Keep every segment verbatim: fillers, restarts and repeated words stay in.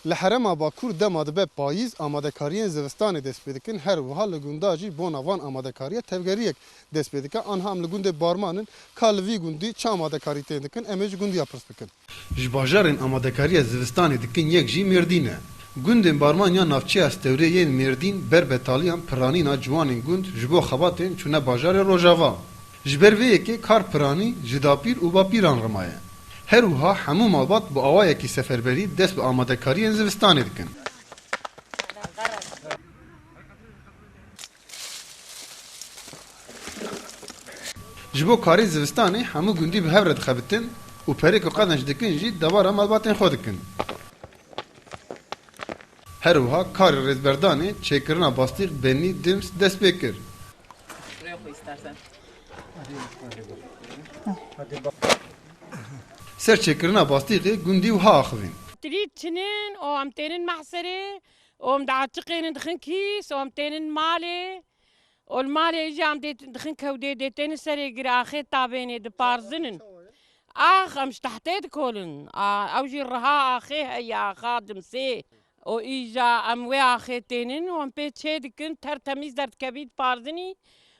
Li herêma Bakur dema dibe payîz, amadekariyên zivistanê dest pê dikin, her wiha li gunda jî bona van amadekariya tevgeriyek dest pê dike. Anha em li gundê Barman in, ka li vî gundî çi amadekarî tên dikin, em ê ji gundiya pirs bikin. Ji bajarên amadekariya zivistanê dikin yek jî Mêrdîn e. Gundên Barman ya navçeya Stewrê yên Mêrdîn ber betaliyan piranîna ciwanên gund ji bo xebatên çûne bajarê Rojava. Ji ber vê yekê kar piranî ji dapîr û bapîran re maye. Her wiha hemû malbat bi awayekî seferberî dest bi amadekariyên zivistanê dikin. Ji bo karê zivistanê hemû gundî bi hev re dixebitin û perê ku qezenc dikin jî debara malbatên xwe dikin. Her wiha karê rêzberdanê çêkirina bastîq Benî Dims dest pê kir. Ser çêkirina bastîqê gundî wiha axivîn. Tilî çinin û em tênin mehserê û em diaçiqênin dixin kîs û em tênin malê û li malê jî em dê dixin kewdê dê tênin serê gir axê tavênê diparzinin. Ax em ji tehtê dikolin. A, ew jî riha axê heye axa dimsê. Û îja em wê axê tênin û em pê çê dikin, ter temîz derdikevî diparzinî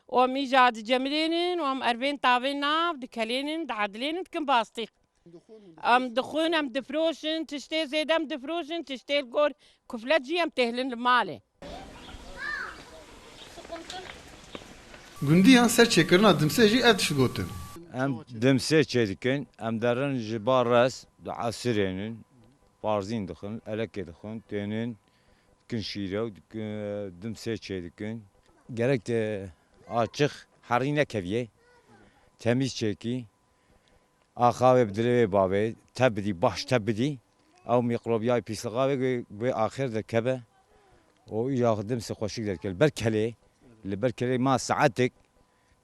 û em îja dicemilênin û em erbên tavên nav dikelênin, diedilênin, dikin bastîq. Em dixwin, em difroşin, tiştê zêde em difroşin, tiştê li gor kuflet jî em têhlin li malê. Gundiyan ser çêkirina dimsê jî ev tişt gotin. Em dimsê çêdikin, em derin ji bar rez diesirênin, parzîn dixin, elekê dixin, tênin, dikin şîrew, dikin, dimsê çêdikin. Gerek te açiq herî nekeviyê, temîz çêkî, axa wê bi dilê wê bavê, te bidî, baş te bidî, ew mîkrobiyayê pîslixa wê, wê, wê axêr derkeve û îja dimsê xweşik derkeve. Li ber kelê, li ber kelê ma saetek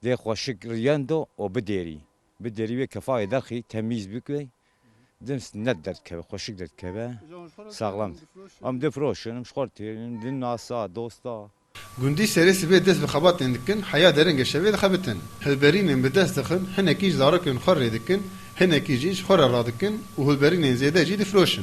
dê xweşik riyendo û bidêrî. Bidêrî wê kefayê derxî, temîz bikê, dims net derdikeve, xweşik derdikeve, saxlem. Em difroşin, em ji xwe têrin, din nasa, dosta. Gundî serê sibê dest bi xebatên dikin, heya derenge şevê dixebitin. Hilberînên bi dest dixin, hinekî ji zarokên xwe rê dikin, hinekî jî ji xwe re radikin û hilberînên zêde jî difroşin.